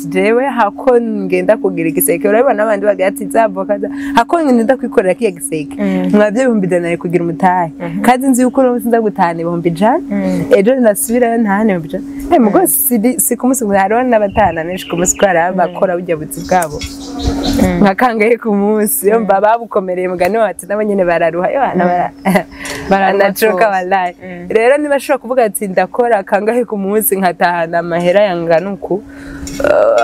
Jewe hako ngenda kugira igiseke, urabona n'abandi bagira ati zavoka, hako ngenda kwikorera kiya giseke mwavyo 100,000 kugira umutahe, kandi nzi yuko uno munsi nza gutahana 100,000, ejo nasubirayo ntahane 100,000. Mugo si ku munsi, hariho n'abatahana menshi ku munsi, kubera bakora burya buzi bwabo nka kangahe ku munsi, yo mba babukomereye mugani wacu, nabo nyene bararuha yo baranacoka wallahi. Rero ntibashobora kuvuga ati ndakora kangahe ku munsi nkatahana amahera yangana uku,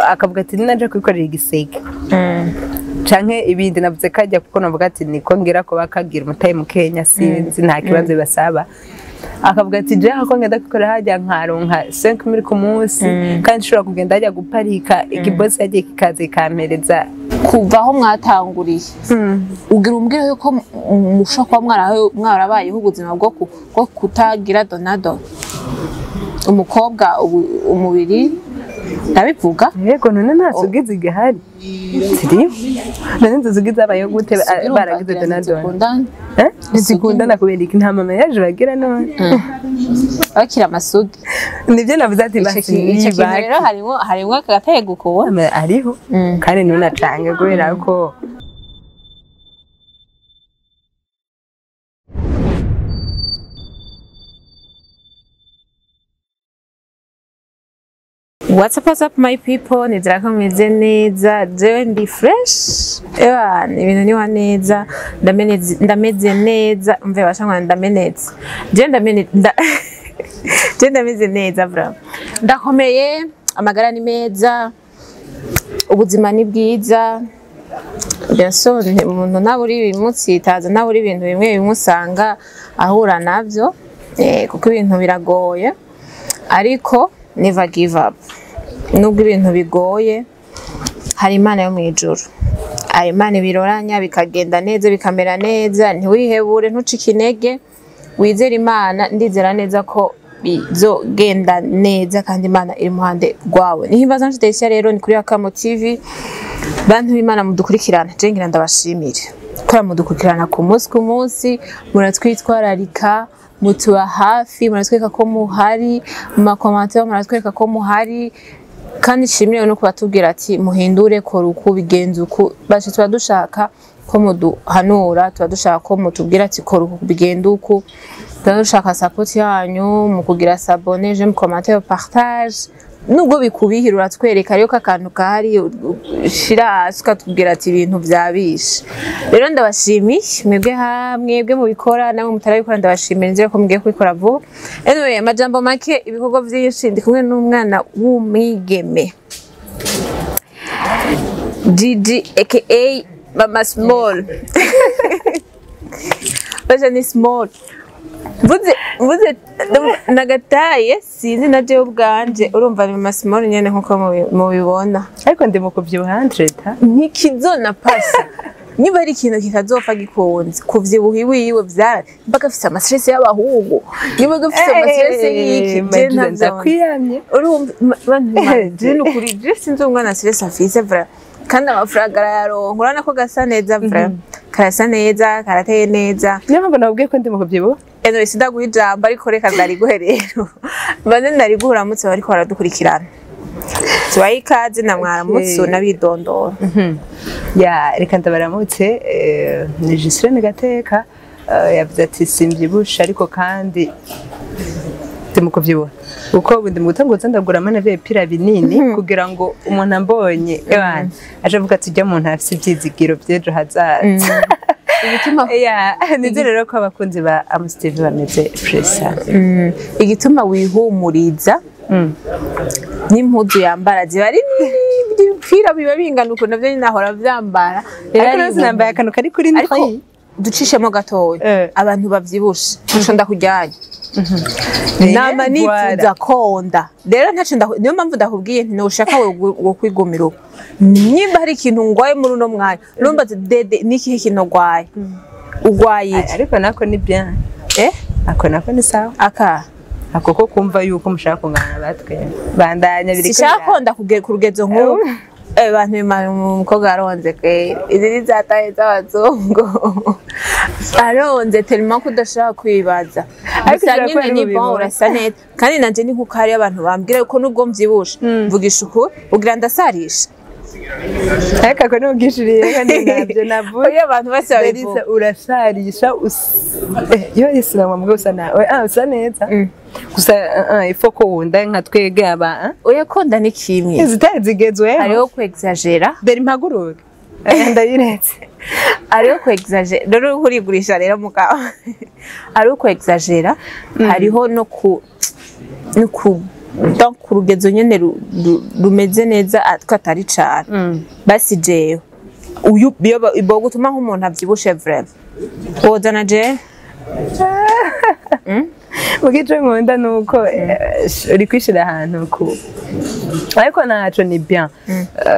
akavuga ati ninaje kwikorera igiseke canke ibindi. Navuze kajya kuko navuga ati niko ngira ko bakagira umutahe mu Kenya, sinzi nta kibazo bibasaba. Akavuga ati je hako ngenda kwikorera hajya nkaronka 5000 ku munsi, kandi nshobora kugenda hajya guparika ikibosi yagiye kikaza ikampereza. Kuva aho mwatanguriye, ugira umbwire yuko mushobora kuba mwarabayeho ubuzima bwo kutagira donado umukobwa umubiri ndabivuga. Yego, none nta sugi zigihari ziriho, none inzu sugi zabayeho gute baragize donado? Ntizikundana kubera iki? Nta mama yaje bagira none bakira amasugi. Nibyo navuze ati basi rero harimo agatego kubona ariho, kandi none acange kubera ko What's up, what's up my people, nizera ko mumeze neza, jewe ndi fresh, ewa ibintu niwa neza, ndameze neza, umve bashangwa ndamenetse, jewe ndameze neza bra, ndakomeye, amagara ni meza, ubuzima ni bwiza. Bien sûr, umuntu ntaburi bimutsitaza, ntaburi ibintu bimwe bimusanga ahura navyo, kuko ibintu biragoye, ariko never give up. Nubwo ibintu bigoye, hari Imana yo mu ijuru, hari Imana ibiroranya bikagenda neza bikamera neza. Ntiwihebure, ntucike intege, wizere Imana. Ndizera neza ko bizogenda neza kandi Imana iri muhande rwawe. Nihimbaza nshuti rero ni kuri Akamo TV. Bantu b'Imana mudukurikirana, je ngira ndabashimire ko mudukurikirana ku munsi ku munsi, muratwitwararika, mutuba hafi, muratwereka ko muhari mu makomantere, muratwereka ko muhari, kandi nshimire no kubatubwira ati muhindure, kora uku, bigenze uku. Baje tuba dushaka ko muduhanura, tuba dushaka ko mutubwira ati kora uku, bigende uku. Tuba dushaka support yanyu mu kugira s'abonner, j'aime, commentaire, partage. Nubwo bikubihira uratwereka ariko akantu kahari ushira hasi ukatubwira ati ibintu byabishe. Rero ndabashimiye mwebwe mwebwe mubikora namwe mutarabikora, ndabashimiye, nzere ko mugiye kubikora vuba. Anyway, amajambo make, ibikorwa byinshi, ndi kumwe n'umwana w'umwigeme Gigi aka Mama Small. Baje ni Small mvuze nagataye sinzi na jewe ubwanje, urumva ni Mama Small nyene nkuko mubibona, ariko ndi mu kuvyibuha 100 ntikizona pasa. Niba ari ikintu kitazopfa gikunze kuvyibuha iwiwe vyara mpaka afise amastress y'abahungu, niba gafise amastress y'iki je ndakwiyamye. Urumva bantu je nukuri je sinzi umwana stress afise vra, kandi amafaranga arayaronka, urabona ko gasa neza vra, karasa neza, karateye neza. Niyo mpamvu nabwiye ko ndi mu kuvyibuha. Anyway, sindaguha ijambo ariko reka ndariguhe rero. Bane ndariguha uramutse bariko baradukurikirana. Tubahe ikaze na mwaramutse unabidondora. Ya, reka ndabaramutse, ni Giseline Gateka, yavuze ati simvyibusha ariko kandi ndi mu kuvyibuha. Uko ubu ndi mu gutanguza ndagura amana vy'ibipira binini kugira ngo umuntu ambonye ebana aje avuga ati ujya muntu afise ivyizigiro vy'ejo hazaza. Nizere rero ko abakunzi ba Amos TV bameze presa. Igituma wihumuriza n'impuzu yambara ziba ari ibipira biba bingana ukuntu navyo nyine ahora vyambara. Ariko sinambaye akantu kari kuri ndwi, ducishemo gatoya abantu bavyibushe ntaco ndakujyanye. Nama nifuza konda rero ntaco, niyo mpamvu ndakubwiye nti nushaka wo kwigumira uko. Nimba hari ikintu ngwaye muri uno mwanya, urumva dede n'ikihe kintu ngwaye ugwaye iki? Ariko nako ni bien, ako nako ni sawa, aka ako ko kumva yuko mushaka kungana batwe bandanya biri sinshaka konda kugera ku rugezo nk'ubu. Abantu b'Imana, umukobwa aronze kweri, izi ni za taille z'abazungu, aronze tellement ko udashobora kwibaza. Ariko Gusa ushobora kuba nyine ni ari bon, bubibona. Urasa neza, kandi nanje ni nkuko hariyo abantu bambwira yuko nubwo mvyibushe, mvugisha ukuri, ugira ndasarisha. Ariko ako ntubwishiriye, kandi ntabyo navuze. Oya, abantu bose Belise, babivuga. Urasarisha yo isilamu mbwa, usa nawe, usa neza gusa. Ifo ko wunda nka twebwe aba Oya, konda ni kimwe. Zitari zigezweho. Hariho kwexagera. Dore impaguruke. Ndabiretse. Hariho kwexagera rero, uriko urigurisha rero mugabo, hariho kwexagera, hariho no ku donc ku rugezo nyene rumeze neza, atwo atari cane. Basi jewe uyu iyo bogutuma nk'umuntu avyibushe vraiment, wozana jewe. Muga ico nkunda ni uko uri kwishira ahantu ku, ariko ntaco ni bien.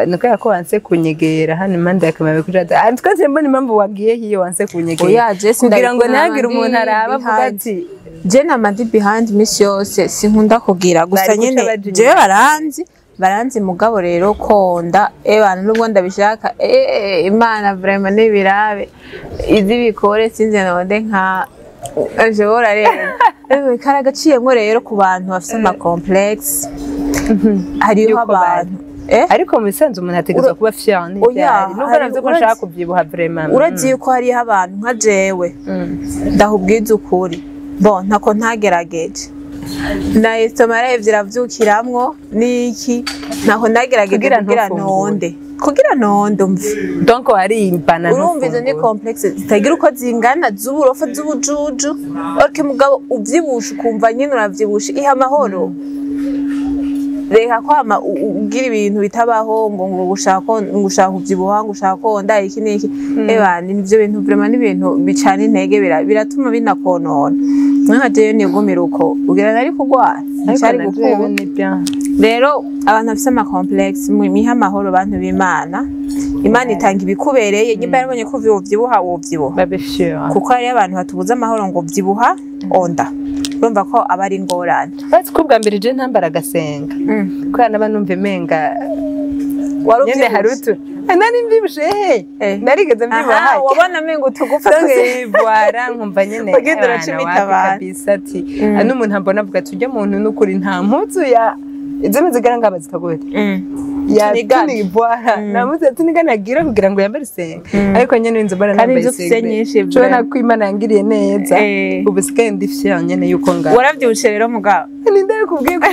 Ni kubera ko wanse kunyegera hano impande ya kamera kuri radiyo. Twese mbona impamvu wagiye hiyo, wanse kunyegera Oya, je kugira ngo sindabikora, ntihagire ndi umuntu araba avuga behind. ati Je nama ndi behind imisi yose, sinkunda kugira gusa. Bari guca Nyene baja jewe inyuma. Baranzi mugabo rero konda ebana nubwo ndabishaka, Imana vraiment nibirabe izi bikore, sinze nonde nka nshobora rero. Ewe, karagaciyemwo rero ku bantu bafise ama complexe, hariho Yuko abantu Ariko mu bisanzwe umuntu ategerezwa kuba fier Oya, n'ivyari, nubwo navyo ko nshaka kubyibuha vraiment. Urazi yuko hariho abantu nka jewe, ndahubwiza ukuri, bon, ntako ntagerageje na estomac yaravye iravyukiramwo niki, ntako ntagerageje Kugira kugira ntufungure. nonde, kugira nonde umve. Donc warimbana. Urumva, izo ni complexe zitagira uko zingana, z'uburofa, z'ubujuju. Ariko mugabo uvyibushe ukumva nyine uravyibushe, iha amahoro, reka kwama ugira ibintu bitabaho, ngo ushaka ngo ushaka kuvyibuha, ngo ushaka konda iki n'iki. Eba nivyo bintu vraiment n'ibintu bicana intege, biratuma binakonona. Nka jewe nigumira uko, ugira nari kugwara, nicari gukunda. Ni bien. Rero abantu bafise ama complexe, mwihe amahoro, bantu b'Imana. Imana itanga ibikubereye. Nimba yarabonye ko wovyibuha, wovyibuha. Babe fier. Kuko hariyo abantu batubuza amahoro ngo vyibuha, onda, urumva ko aba ari ingorane. Uretse ko ubwa mbere je ntambara agasenga kubera naba numva imenga Wari nyene hari uvyibushe? utu nari mvyibushe he. Narigeze mbyibuha. Aha, wabona amengo utugufa Donc twose. voilà, nkumva nyene Ugenda abana uracimita wapi abantu. Kabisa ati n'umuntu ambona avuga ati ujya muntu n'ukuri nta mpuzu ya zimwe zigara ngaba zitagute ya Tunigana. tuni, voilà, nta mpuzu ya tunigana agira kugira ngo yambare isenga, ariko nyene inzu mbona Kandi nambaye inzu ufise isenga nyinshi, nshobora vraiment. ko Imana yangiriye neza. Ubu sigaye ndi fier nyene yuko ngana. Waravyibushe rero mugabo? Ninde yakubwiye ko?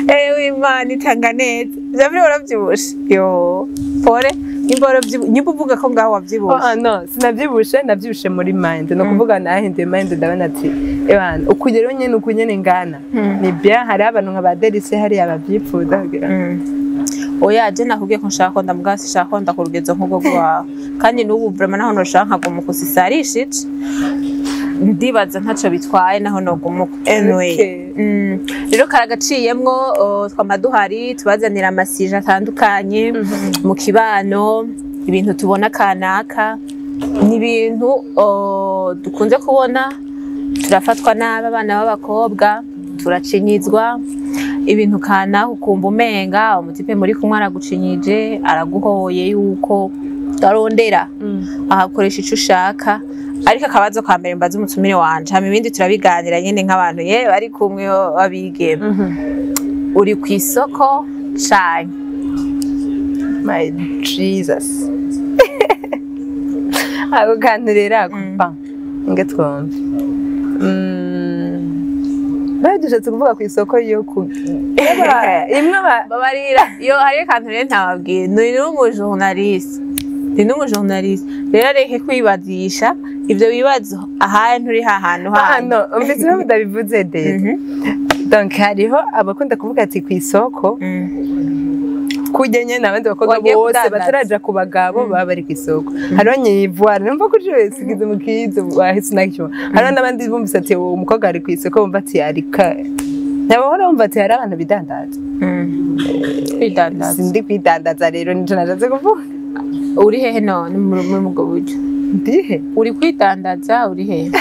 Ewe, Imana itanga neza. Vyavyo waravyibushe, yo pole, nimba waravyibushe, nimba uvuga ko ngaho wavyibushe. Oh, no, sinavyibushe, navyibushe muri mind. Ni ukuvuga nahinduye mind, ndabona ati ebana uku rero nyene, uku nyene ngana ni bien. Hariho abantu nka ba Delice hariya bavyipfuza kugira. Oya, je nakubwiye ko nshaka konda, mugabo sinshaka konda ku rugezo nk'ubwo rwawe. Kandi n'ubu vraiment naho noshaka nkaguma uko sisarishije, ndibaza ntaco bitwaye naho noguma uko, anyway. Okay. Rero karagaciyemwo, twama duhari tubazanira ama sujets atandukanye mu kibano, ibintu tubona kanaka ni ibintu dukunze kubona, turafatwa nabi abana b'abakobwa, turacinyizwa ibintu kanaka, ukumva umenga umu type muri kumwe aragucinyije, araguhoye yuko utarondera, ahakoresha ico ushaka. Ariko akabazo ka mbere mbaza umutumire wanje, hama ibindi turabiganira nyene nk'abantu ye bari kumwe b'abigeme: uri ku isoko canke? My Jesus, ako kantu rero ako pa nge twumve. Bari dushatse kuvuga ku isoko yo ku imwe Babarira iyo hariyo akantu rero ntababwiye, ni n'umujournaliste, ni n'umujournaliste rero, reke kwibazisha ivyo bibazo ahantu uri hahantu Ah, handi. no, umvise impamvu ndabivuze rero. Donc hariho abakunda kuvuga ati ku isoko kurya nyene abandi bakobwa Wagiye bose kudandaza. bataraja ku bagabo baba bari ku isoko. Hariho nyivuara numva ko uje sigize mu kizo wahise unakyo. Hariho n'abandi bumvise ati uwo mukobwa ari ku isoko, bumva ati arika nabahora bumva ati hari abantu bidandaza. Kwidandaza. Sindi kwidandaza rero, nico nashatse kuvuga. Uri hehe none muri ubwo buryo? Ndihe? Uri kwidandaza, uri hehe?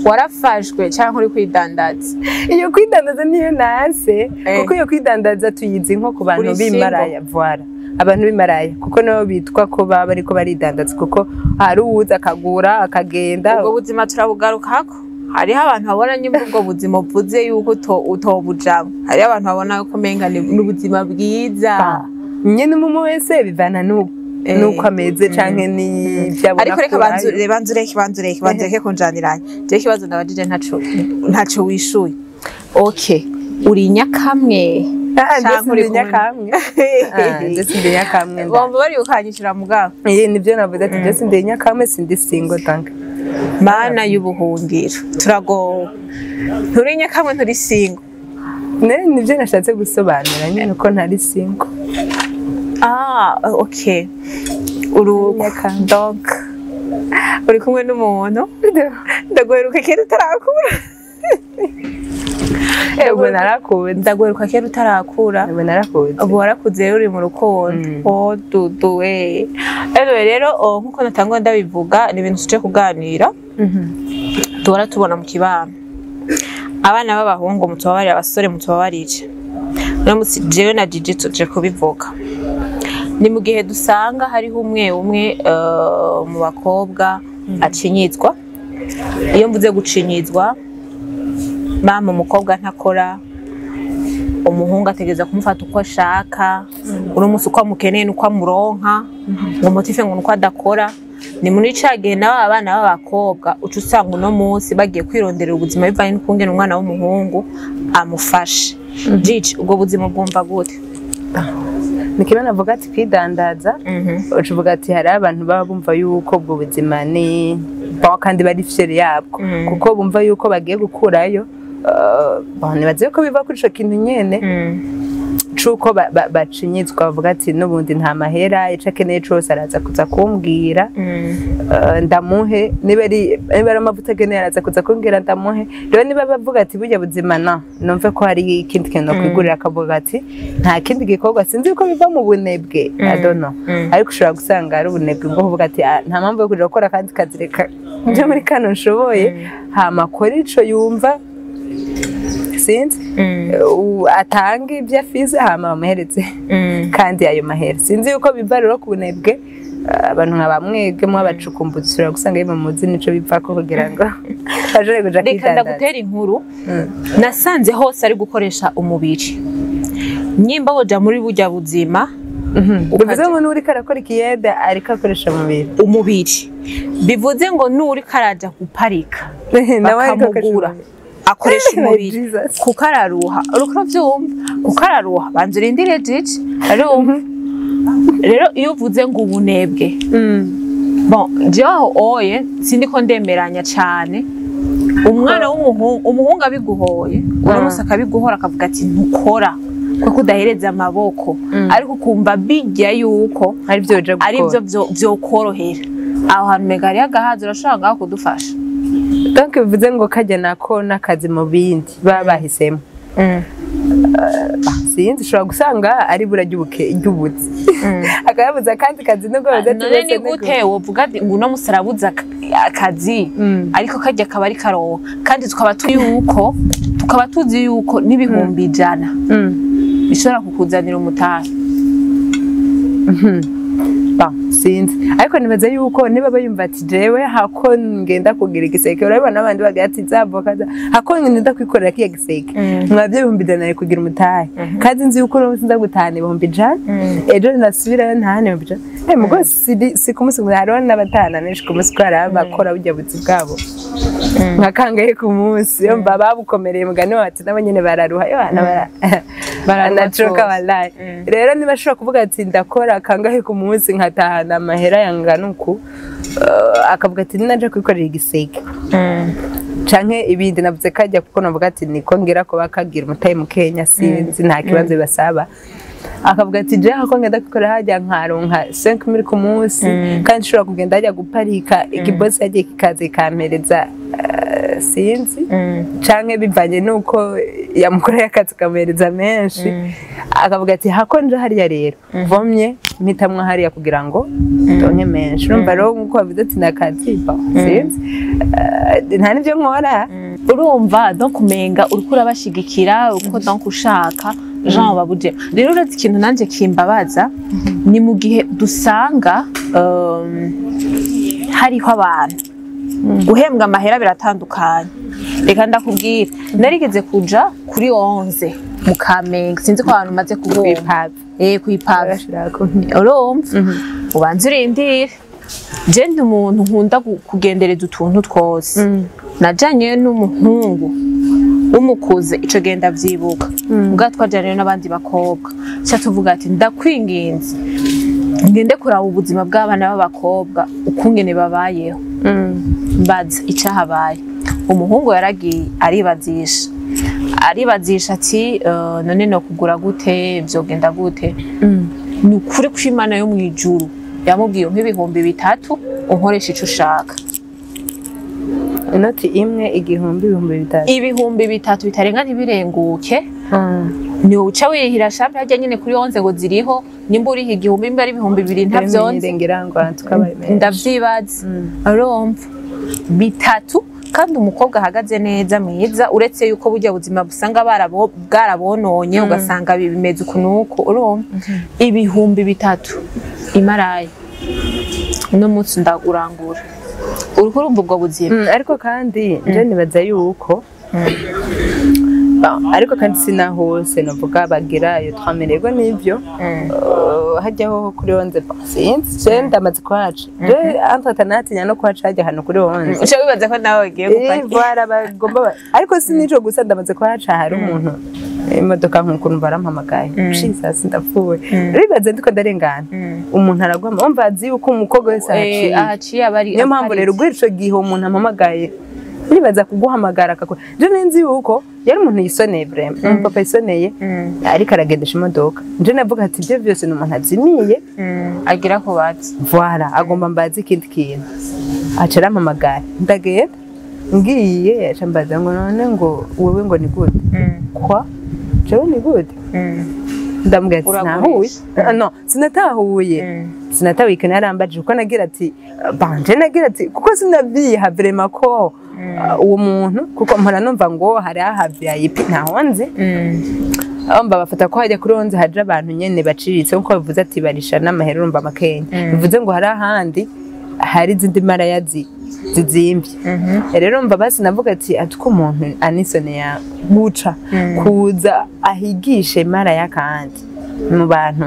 Warafashwe cyangwa uri kwidandaza? Iyo kwidandaza niyo nanse, Eh. kuko iyo kwidandaza tuyizi nko ku bantu Uri single? b'imaraya, voilà, abantu b'imaraya, kuko nabo bitwa ko baba bariko baridandaza, kuko hari uwuza akagura akagenda. Ubwo buzima turabugarukako. Hariho abantu babona nyuma ubwo buzima uvuze yuko utobujamwo, hariho abantu babona ko umenga ni ubuzima bwiza. Nyene umwe wese bivana nuko ameze canke n'ivyo abona. Ariko reka akurayo. Banzu reke kunjaniranya. Je ikibazo ndabajije ntaco wishuye. Okay, uri nyakamwe Ah, canke ndetse uri ndi kumwe? nyakamwe. Ah, ndetse ndi nyakamwe Bomba bari ukanyishura mugabo. Eh, nivyo navuze ati ndetse ndi nyakamwe, sindi single, donc. Mana y'ubuhungiro, turagowe. Nturi nyakamwe, nturi single. Ne, nivyo nashatse gusobanura nyene, ko ntari single. Ah, okay, uruko. Nyakamwe. Donc uri kumwe n'umuntu. Ndaguheruka kera utarakura. Ubwo narakuze. Ndaguheruka kera utarakura. Ubwo narakuze. Ubu warakuze rero, uri mu rukundo. Oh dudu we! Anyway, rero oh, nkuko natangwa ndabivuga, ni ibintu tuje kuganira. Duhora tubona mu kibano abana b'abahungu, mutubabarire, abasore mutubabarire, uno munsi jewe na Gigi tuje kubivuga. Ni mu gihe dusanga hariho umwe umwe mu bakobwa acinyizwa. Iyo mvuze gucinyizwa, mama, umukobwa ntakora, umuhungu ategereza kumufata uko ashaka uno munsi, uko amukeneye nuko amuronka, ngo motif ngo nuko adakora. Ni muri ca gihe nawe abana b'abakobwa uca usanga uno munsi bagiye kwironderera ubuzima bivanye n'ukungene umwana w'umuhungu amufashe. Gigi, ubwo buzima bwumva gute? Ni kimwe navuga ati kwidandaza, uca uvuga ati hari abantu baba bumva yuko ubwo buzima ni bon kandi bari fiers yabwo, kuko bumva yuko bagiye gukurayo. Bon, nibaze yuko biva kuri ico kintu nyene cuko bacinyizwa, bavuga ati n'ubundi nta mahera, ico akeneye cose araza kuza kumbwira, ndamuhe. Niba ari amavuta akeneye, araza kuza kumbwira ndamuhe. Rero niba bavuga ati burya buzima na numve ko hari ikindi kintu nokwigurira, akavuga ati nta kindi gikorwa. Sinzi ko biva mu bunebwe, I don't know, ariko ushobora gusanga ari ubunebwe bwo kuvuga ati: "Ah, nta mpamvu yo kuja gukora akandi kazi, reka nje muri kano nshoboye." Hama akora ico yumva, sinzi, atange ibyo afise hama bamuhereze kandi ayo mahera. Sinzi yuko biva rero ku bunebwe. Abantu nka bamwebwe mwabacukumbuzi, ushobora gusanga yimwe muzi nico bivako kugira ngo bashobore kuja Reka kwidandaza. ndagutera inkuru. Nasanze hose ari gukoresha umubiri. Nyimba woja muri burya buzima, Bivuze ngo n'uriko arakora ikiyede ariko akoresha umubiri. Umubiri. Bivuze ngo n'uriko araja guparika Nawe ariko akoresha bakamugura umubiri. akoresha My umubiri. Jesus. Kuko araruha, uriko uravyumva, kuko araruha. Banza urindire, Gigi, arumva. Rero iyo uvuze ngo ubunebwe, bon, jewe aho oye sindiko ndemeranya cane. Umwana w'umuhungu, umuhungu abiguhoye uno munsi, akabiguhora akavuga ati ntukora kuko udahereza amaboko, ariko ukumva bijya yuko ari byo uja ari gukora, byo vyokorohera, aho hantu mega hariyo agahazi. Urashobora ngaho kudufasha. Donc bivuze ngo kajya nako n'akazi mu bindi baba bahisemo. Sinzi, ushobora gusanga ari ibura ry'ubuzi, akayabuza akandi kazi nubwo bavuze ati None bose ni gute wovuga ati ngo uno musi arabuze akazi, ariko karya kaba ari karonka, kandi tukaba tuzi yuko n'100,000 bishobora kukuzanira umutahe? Ba, sinzi, ariko nibaza yuko niba bayumva ati jewe hako ngenda kugira igiseke, urabibona n'abandi bagira ati za voka hako ngenda kwikorera kiya giseke, mwabyo 100,000 ari kugira umutahe, kandi nzi yuko uno munsi nza gutahana 100,000, ejo nasubirayo ntahane 100,000. Mugo si ku munsi, hariho n'abatahana menshi ku munsi, ko hari abakora burya buzi bwabo nka kangahe ku munsi. Iyo mba babukomereye mugani wacu, nabo nyene bararuha yo. Bararuha Banacoka. twose. Wallahi rero niba ashobora kuvuga ati ndakora kangahe ku munsi nkatahana amahera yangana uku, akavuga ati ninaje kwikorera igiseke canke ibindi, navuze kajya kuko navuga ati niko ngira ko bakagira umutahe mu Kenya, sinzi, nta kibazo bibasaba, akavuga ati je hako ngenda kwikorera hajya nkaronka 5000 ku munsi, kandi nshobora kugenda hajya guparika, ikibosi yagiye kikaza ikampereza, sinzi, canke bivanye nuko yamukoreye akazi kamuhereza menshi, akavuga ati hako nje hariya rero vomye. Mpitamwo hariya kugira ngo ndonke menshi. Urumva rero, nkuko bavuze ati nakazi ba sinzi. Nta n'ivyo nkora. Urumva, donc umenga uriko urabashigikira uko, donc ushaka Jean babuje. Rero uretse ikintu nanje kimbabaza ni mu gihe dusanga hariho abantu guhembwa amahera biratandukanye. Reka ndakubwira, narigeze kuja kuri 11 mu Kamenge, sinzi ko abantu maze kubumva. Kw'ipave. Eh, kw'ipave. Barashirako. Urumva, ubanza urindire. Je ndi umuntu nkunda kugendereza utuntu twose. Najanye n'umuhungu w'umukuze ico gihe, ndavyibuka, ubwa twajanye n'abandi bakobwa, ca tuvuga ati: "Ndakwinginze, ngende kuraba ubuzima bw'abana b'abakobwa ukungene babayeho." Mbaza icahabaye, umuhungu yaragiye aribazisha, aribazisha ati: "None no kugura gute? Vyogenda gute?" Ni ukuri kw'Imana yo mw'ijuru, yamubwiye: "Nk'ibihumbi 3 unkoresha ico ushaka." Inoti imwe igihumbi, 3000. 3000 bitarenga, ntibirenguke. Ni uca wirihira chambre harya nyene kuri 11 ngo ziriho, nimba uriha 1000, nimba ari 2000, ntavyonzi. Ngira ngo tukabaye menshi. Ndavyibaza. Urumva, bitatu, kandi umukobwa ahagaze neza, mwiza, uretse yuko burya buzima busanga bwarabononye, ugasanga bimeze uku nuku. Urumva, 3000 imarayi, uno munsi ndagurangura. Uriko urumva ubwo buzima? Ariko kandi nje nibaza yuko bon, ariko kandi sina hose novuga bagira ayo twamererwa n'ivyo. Hajyaho kuri 11, bon, sinzi, je ndamaze kuhaca, je entre natinya no kuhaca hajya ahantu kuri 11. Uca wibaza ko nawe ugiye gupakira. Voilà, bagomba ariko si nico gusa, ndamaze kuhaca hari umuntu imodoka nk'ukuntu barampamagaye, Jesus, ndapfuye. Ribaze ndiko ndarengana, umuntu aragwama, umva azi yuko umukobwa wese ahaciye. Ahaciye aba ari Niyo mpamvu rero guhera ico gihe umuntu ampamagaye, nibaza kuguhamagara akakora, je ninzi yuko yari umuntu yisoneye, vraiment umupapa yisoneye, ariko aragendesha imodoka. Nje navuga ati ibyo byose ni umuntu azimiye. Agira ku bazi. Voilà, agomba mbaze ikindi kintu, aca arampamagara, ndagenda. Ngiye, aca mbaza ngo: "None ngo wewe ngo ni gute?" Kwa jewe ni gute? Ndamubwira ati sinahuye. Uragurisha. Ah, no, sinatahuye, sinatahuye ikintu yarambajije, kuko nagira ati banje, nagira ati kuko sinavyiha vraiment ko uwo muntu, kuko mpora numva ngo hari aha VIP, ntaho nzi. Urumva bafata ko hajya kuri 11 haje abantu nyene baciriritse, nkuko bavuze ati barisha n'amahera, urumva makenya, bivuze ngo hari ahandi hari izindi maraya zizimvye. Rero mva basi navuga ati ati ko umuntu anisone ya guca kuza ahigishe maraya kandi mu bantu,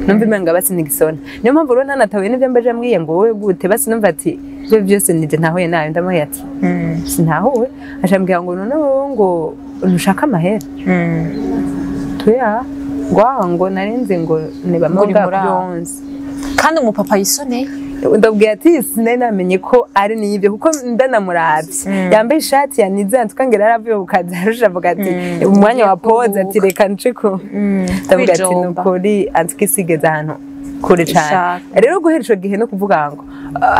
numva imenga basi nigisona. Niyo mpamvu rero ntanatahuye n'ivyo mbaje ambwiye ngo wowe gute, basi numva ati ibyo byose nije ntahuye nayo. Ndamubwiye ati sintahuwe. Acambwira ngo: "None wowe ngo ntushaka amahera?" Tuya ngo aho ngo narinzi ngo ni bamwe Ngo uri bwa muri kuri aho. 11. Kandi umupapa yisoneye. Ndabwira ati sinari namenye ko ari n'ibyo, kuko ndanamuravye yambaye ishati yanize, tukangera yaravuye ku kazi arusha, avuga ati umwanya wa pause, ati reka nce ku, ndavuga ati Kwijomba. Nukuri antuka isigeze ahantu kure cane. Ishaka. Rero guhera ico gihe no kuvuga ngo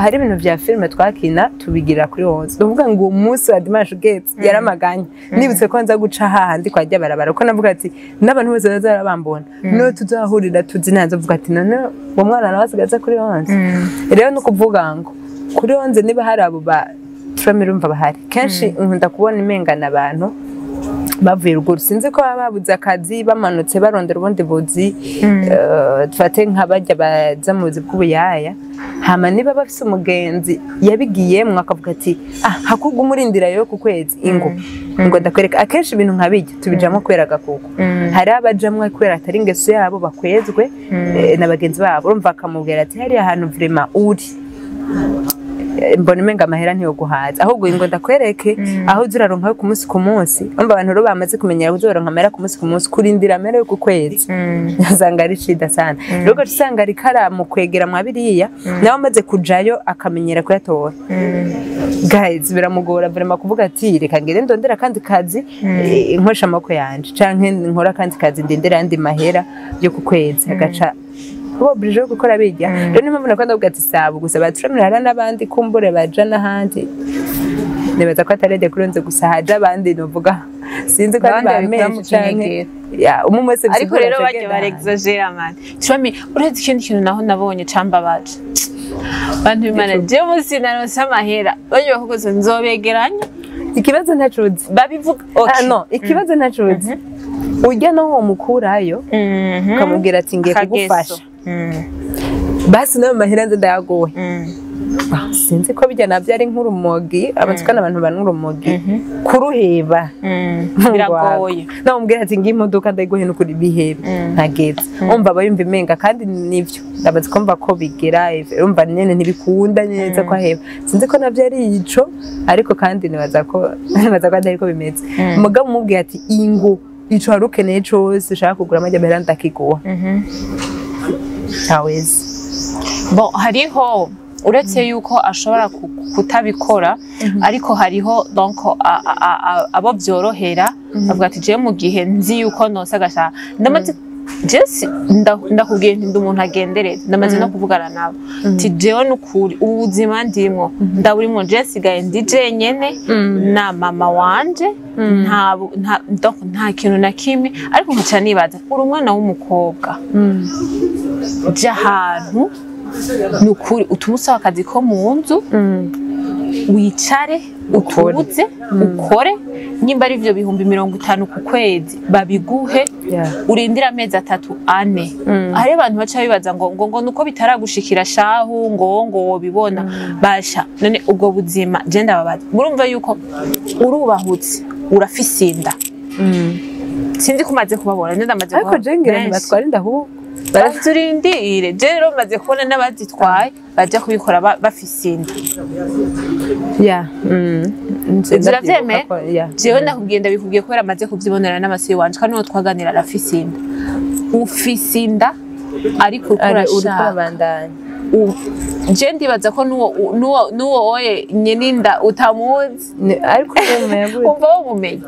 hari ibintu vya filime twakina tubigira kuri 11, ndavuga ngo uwo munsi wa dimanche ugeze yaramaganye, nibutse ko nza guca hahandi kwa rya barabara, kuko navuga ati n'abantu bose baza bambona niyo tuzahurira tuzi nanze, mvuga ati none uwo mwana nawe asigaye aza kuri 11. Rero no kuvuga ngo kuri 11 niba hari abo ba turamirumva bahari kenshi, nkunda kubona imengana abantu bavuye ruguru, sinzi ko baba babuze akazi bamanutse barondera ubundi buzi, dufate nka bajya baza mu buzi bw'ubuyaya, hama niba bafise umugenzi yabigiyemwo akavuga ati ah, hakurwa umurindira yo ku kwezi, ingo ngo ndakwereka. Akenshi ibintu nka bijya tubijamo kubera agakuko, hari abajamwo kubera atari ingeso yabo, bakwezwe na bagenzi babo, urumva akamubwira ati hariya hantu vraiment uri, mbona umenga amahera ntiyoguhaza, ahubwo ngo ndakwereke aho uza uraronka ku munsi ku munsi. Urumva abantu rero bamaze kumenyera kuza uraronka amahera ku munsi ku munsi, kurindira amahera yo ku kwezi usanga ari shida sana. Rero ugaca usanga ariko aramukwegera mwa biriya, nawe amaze kujayo akamenyera kuyatora, guys, biramugora vraiment kuvuga ati reka ngende ndondera akandi kazi, nkoresha amaboko yanje canke nkora akandi kazi ndindira ayandi mahera yo ku kwezi, agaca uba obligé yo gukora bijya. Rero niyo mpamvu nakunda kuvuga ati sabo gusa baturamira, hari n'abandi kumbure baja n'ahandi, nibaza ko atari kuri 11 gusa haje abandi, novuga sinzi ko ari Abandi ba babikora mu menshi canke kinyegero. Ya, umwe wese Ariko bisigura rero aca bajya agenda. Barexagera man. Tubami uretse ikindi kintu naho nabonye cambabaje. Bantu b'Imana, jewe munsi naronse amahera, bajya bakuguze nzobegeranya. Ikibazo ntacuzi. Babivuga. Ah, Okay. no, ikibazo ntacuzi. Ujya naho uwo mukurayo ukamubwira ati ngiye Akageso. kugufasha, basi nayo mahera nze ndayaguhe. Ah, sinzi ko bijya nabyo ari nk'urumogi abatsikana abantu banywa urumogi kuruheba. Biragoye. Namubwira ati ngiye imodoka ndayiguhe n'ukuri bihebe ntageze umva aba yumva imenga kandi nibyo ndabazi ko mva ko bigera urumva nyene ntibikunda neza ko aheba, sinzi ko nabyo ari ico, ariko kandi nibaza ko atari ko bimeze. Mugabo umubwiye ati ingo ico wari ukeneye cose ushaka kugura amajyambere ndakiguha, ntawezi. Bon, hariho uretse yuko ashobora kutabikora, ariko hariho donc abo byorohera bavuga ati jewe mu gihe nzi yuko nonse agashaka ndamaze jewe ndakubwiye nti ndi umuntu agendereza, ndamaze no kuvugana nabo nti jewe nukuri ubu buzima ndimwo ndaburimwo, jewe nsigaye ndi jenyene na mama wanje, donc nta kintu na kimwe, ariko nkaca nibaza uri umwana w'umukobwa, jya ahantu ni ukuri utuma usaba akazi ko mu nzu, wicare utuze ukore, nimba ari ibyo 50,000 ku kwezi babiguhe, urindire amezi 3 4. Hari abantu baca bibaza ngo nuko bitaragushikira shahu ngo wobibona basha. None ubwo buzima je ndababaza, murumva yuko urubahutse urafise inda, sinzi ko umaze kubabona, nje ndamaze Ariko kubabona je ngira benshi. ntibatwara inda ahubwo. Baturindire, je rero maze kubona n'abazitwaye baja kubikora bafise inda. Ya. Uravyemeye? Ya. Jewe ndakubwiye, ndabikubwiye kubera amaze kuvyibonera n'amasi wanje, kandi n'uwo twaganira arafise inda. Ufise inda ariko uriko Ari uriko urashaka. urabandanya. Je ndibaza ko n'uwo oye nyeninda utamuzi. Ariko yemeye gute? Umva womumenye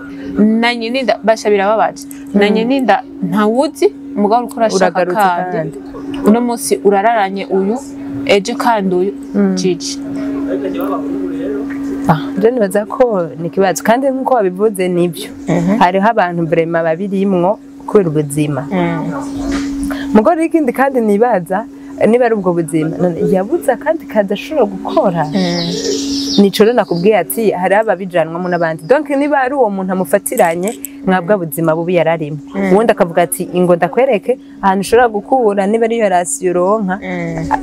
na nyeninda basha birababaje, na nyeninda ntawuzi, umugabo uriko urashaka. Uragarutse. Kandi Kandi uno munsi urararanye uyu, ejo kandi uyu jiji. Ah, je nibaza ko ni ikibazo kandi nk'uko wabivuze nibyo, hariho abantu vraiment babirimwo kubera ubuzima. Mugore rero ikindi kandi nibaza niba ari ubwo buzima none yabuze akandi kazi ashobora gukora, nico rero nakubwiye ati hariho ababijanwamo n'abandi, donc niba ari uwo muntu amufatiranye mwabwa buzima bubi yararimo, ubundi akavuga ati ingo ndakwereke ahantu ushobora gukura niba ariyo rasiyo uronka.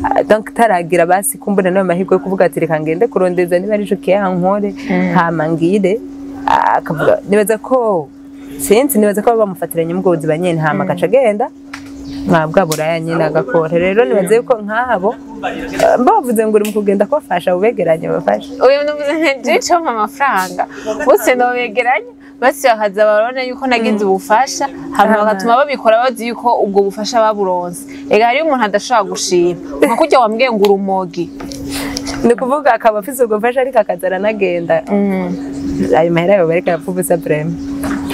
Ah, donc taragira basi kumbura nayo mahirwe yo kuvuga ati reka ngende kurondeza niba arico kiyankore hama ngire. Ah, akavuga nibaza ko sinzi, nibaza ko baba bamufatiranye mu bwo buzima nyene hama agaca agenda mwabwa buraya nyine agakora. Rero nibaze yuko nk'abo bavuze ngo uri mu kugenda kubafasha ubegeranye bafashe. Uyu nuvuze nti je mpa amafaranga bose nobegeranya, basi bakaza barabona yuko nagize ubufasha, hama bagatuma babikora bazi yuko ubwo bufasha baburonse. Ega hariyo umuntu adashobora gushima nka kurya wambwiye ngo urumogi. Ni ukuvuga akaba afise ubwo bufasha ariko akaza aranagenda ayo mahera yawe bariko arapfa ubusa vraiment,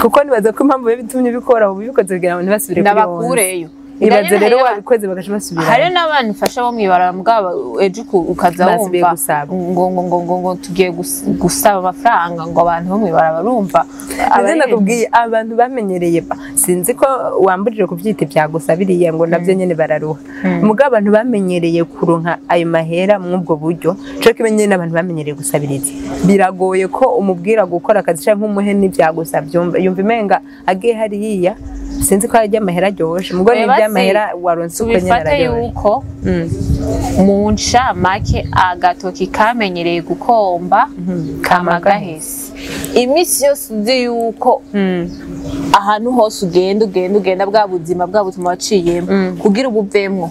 kuko nibaza ko impamvu bitumye ubikora ubu ubikoze kugira ngo ntibasubire kuri wonse. Ndabakureyo. Ibaze rero wabikoze bagaca basubira. Hariyo n'abantu ufasha bo mw'ibarabara, mugabo ejo ukaza Basubiye wumva gusaba. ngo tugiye gusaba amafaranga, ngo abantu bo mw'ibarabara urumva Nze aba ari nakubwiye abantu bamenyereye sinzi ko wambujije kubyita ibya gusa biriya ngo nabyo nyene bararuha, mugabo abantu bamenyereye kuronka ayo mahera mw'ubwo buryo co kimwe nyene n'abantu bamenyereye gusabiriza, biragoye ko umubwira gukora akazi canke umuhe n'ibya gusa byumva yumva imenga agiye hariya, sinzi ko arya amahera aryoshe, mugabo Oya, n'ibya basi, amahera waronse uko nyene tubifate araryoshe. Yuko mu ncamake agatoki kamenyereye gukomba kama gahese iminsi yose, uzi yuko ahantu hose ugenda ugenda ugenda bwa buzima bwa buzima waciyemo kugira ubuvemwo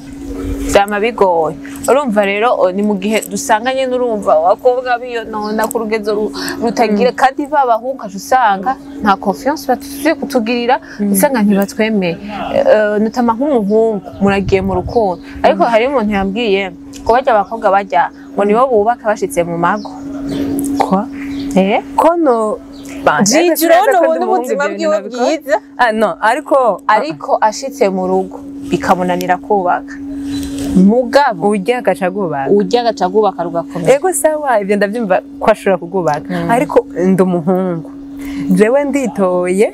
vyama bigoye. Urumva rero ni mu gihe dusanga nyene urumva abakobwa biyonona ku rugezo rutagira, kandi babahungu ukaca usanga nta confiance batusubiye kutugirira, usanga ntibatwemeye. Notama nk'umuhungu muragiye mu rukundo, ariko hari umuntu yambwiye ngo barya abakobwa barya ngo nibo bubaka bashitse mu mago. Kwa eh kono Jiji urabona ubona ubuzima bwiwe bwiza. Ah no, ariko ariko ashitse mu rugo bikamunanira kubaka, mugabo urya agaca agubaka. Urya agaca agubaka rugakomera. Ego sawa, ibyo ndabyumva ko ashobora kugubaka, ariko ndi umuhungu jewe nditoye.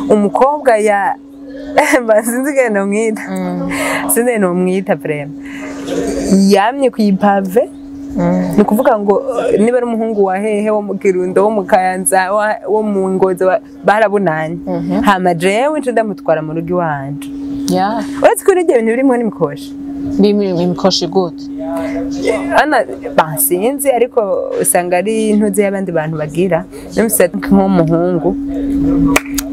Umukobwa ya sinzi ingene nomwita, sinzi ingene nomwita vraiment, yamye kw'ipave. Ni ukuvuga ngo niba ari umuhungu wa hehe, wo mu Kirundo, wo mu Kayanza, wo mu Ngozi, barabunanye, hama jewe nce ndamutwara mu rugo iwanje. Uretse ko n'ibyo bintu birimwo n'imikoshi. Imikoshi gute? Ana basinzi, ariko usanga ari intuzi y'abandi bantu bagira. Numvise nk'umuhungu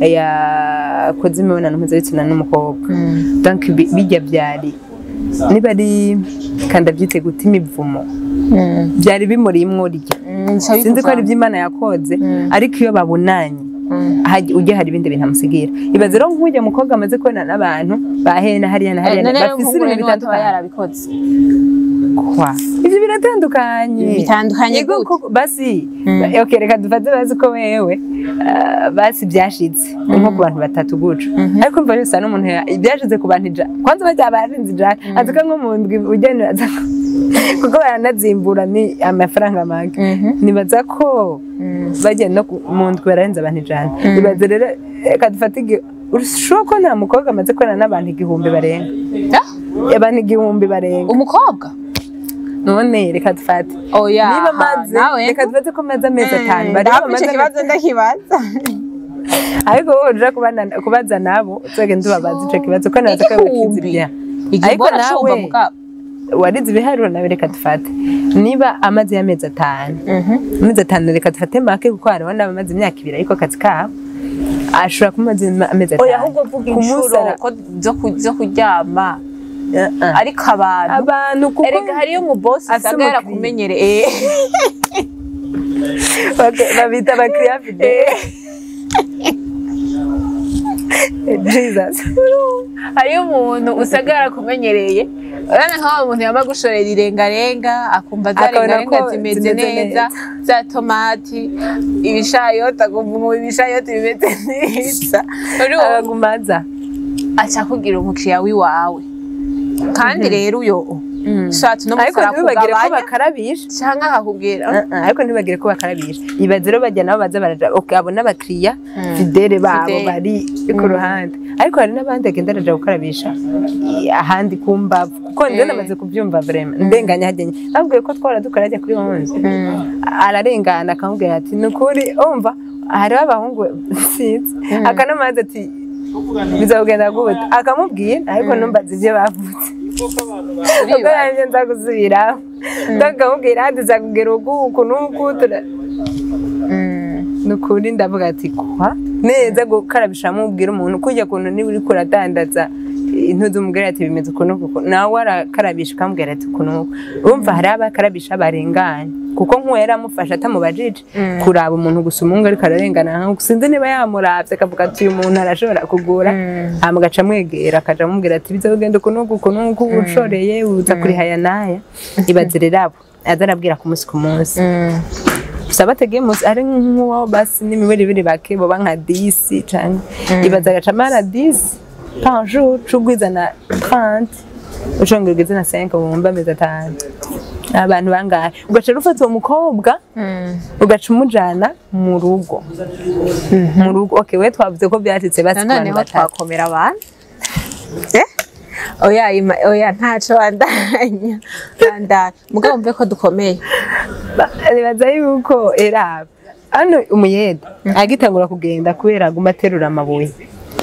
yakoze imibonano mpuzabitsina n'umukobwa, donc bijya byari niba ari kanda byite guta imivumo, byari bimurimwo rya sinzi ko ari iby'Imana yakoze, ariko iyo babonanye ujya hari ibindi bintu amusigira. Ibaze rero nk'ujya mukobwa amaze kubona n'abantu bahena hariya na hariya None rero bafise umuhungu ibintu rero niwe ataba bitandukanye. yarabikoze. Kwa ivyo biratandukanye. Bitandukanye Yego, gute? Basi okay, reka dufate bazi ko wewe basi byashitse nko ku bantu batatu guco, ariko mva yose n'umuntu byashitse ku bantu 100, kwanza bajya barenze 100, azi ko nko mu ndwi ugenera aza kuko baranazimbura ni amafaranga make. Nibaza ko bajya no mu ndwi bararenze abantu 100. Ibaze rero, reka dufate urushaho ko nta mukobwa amaze kubona n'abantu 1000 barenga. Ah, Abantu 1000 barenga. Umukobwa? None reka dufate Oya, niba maze nawe reka dufate ko maze amezi 5 bari ndabona bamaze ico kibazo ndakibaza. Ariko wowe uja kubaza nabo, uzogenda ubabaza ico kibazo ko naza ko bakizi 1000. bya Igihumbi Ariko aracumva nawe mugabo. warize ibiharuro nawe. Reka dufate niba amaze y'amezi 5, amezi 5 reka dufate make, kuko hariho n'abamaze imyaka 2, ariko akazi kabo ashobora kumaze amezi 5. Oya, ahubwo vuga Ku munsi inshuro ko zo kuryama. Ariko abantu Abantu kuko erega hariyo umubosi afise usanga umukiriya. yarakumenyereye. Babita abakiriya fidele. Jesus. Hariyo umuntu usanga yarakumenyereye, urabona nka wa muntu yama gushorera irengarenga, akumva za Akabona rengarenga ko zimeze zimeze neza, neza. za tomati, ibishayoti, akumva mu ibishayoti bimeze neza. Urumva? Abagumaza. Aca kugira umukiriya wiwawe, kandi rero uyo shatse no Ariko ntibibagire ko kurakugabanya bakarabisha. canke akakubwira. Ariko ntibibagire ko bakarabisha. Ibaze rero bajya nabo baza baraja, okay, abo n'abakiriya fidèle babo Fidèle. bari ku ruhande, ariko hari n'abandi agenda araja gukarabisha ahandi ku mbavu, kuko njye namaze kubyumva vraiment ndenganya hajya babwiye ko twara dukora hajya kuri 11, ararengana akamubwira ati ni ukuri umva hariho abahungu sinzi akanamazi ati bizagenda gute, akamubwira, ariko numbaza ibyo bavutse ubwo nanjye nza gusubiraho ndakamubwira tuza kugera uku uku n'uku ni ukuri ndavuga ati kwa neza gukarabisha mubwira umuntu kujya kuntu niba uriko uradandaza intuzi umubwira ati bimeze uku n'uku, nawe arakarabisha ukamubwira ati uku n'uku. Urumva hari abakarabisha barenganye, kuko nk'uwo yari amufashe atamubajije kuraba umuntu gusa, umuhungu ariko ararengana nkaho sinzi niba yamuravye akavuga ati uyu muntu arashobora kugura, hama agaca amwegera akaja amubwira ati bizogenda uku n'uku uku n'uku, ushoreye uza kurihaya n'aya. Ibaze rero abo aza arabwira ku munsi ku munsi gusa bategeye munsi ari nk'uwo basi n'imiburibiri bake boba nka 10 canke ibaze agaca amara 10 par jour, cugwiza na 30, ucongera ugwize na 5, wumva amezi 5 abantu bangahe? Ugaca rufata uwo mukobwa ugaca umujana mu rugo, mu rugo. Okay, we twavuze ko byacitse basi ku bantu Noneho batatu. Twakomera abantu. Oya, oya, ntaco, bandanya bandanya, mugabo mve ko dukomeye. Nibaza yuko era hano umuyede agitangura kugenda kubera aguma aterura amabuye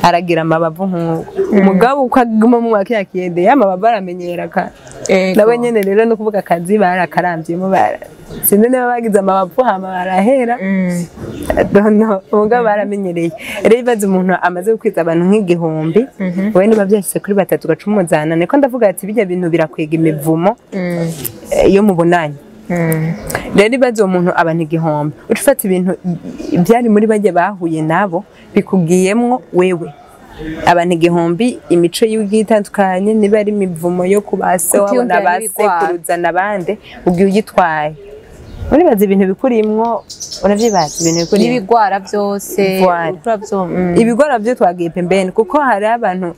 aragira amabavu nk'uko umugabo uko aguma mu mwaka yakiyende y'amabavu aramenyera ka nabo nyene rero no kuvuga akazi barakaramvyemo bara sinzi niba bagize amabavu hama barahera. I don't know. Umugabo baramenyereye rero. Ibaze umuntu amaze gukwiza abantu nk'igihumbi, wowe niba byashyize kuri batatu ugaca umuzana. Niko ndavuga ati bijya bintu birakwega imivumo iyo mubonanye. Rero ibaze uwo muntu abantu 1000, uca ufata ibintu byari muri bajya bahuye nabo bikugiyemwo wewe, abantu 1000, imico yiwe itandukanye, niba ari imivumo yo kubase wabona Kutiyumvira n'ibigwara. basekuruza n'abandi ugiye ugitwaye, uribaza ibintu bikurimwo, uravyibaza ibintu bikurimwo. N'ibigwara byose. Voilà. Ukura byo. Ibigora byo twagiye pembeni, kuko hari abantu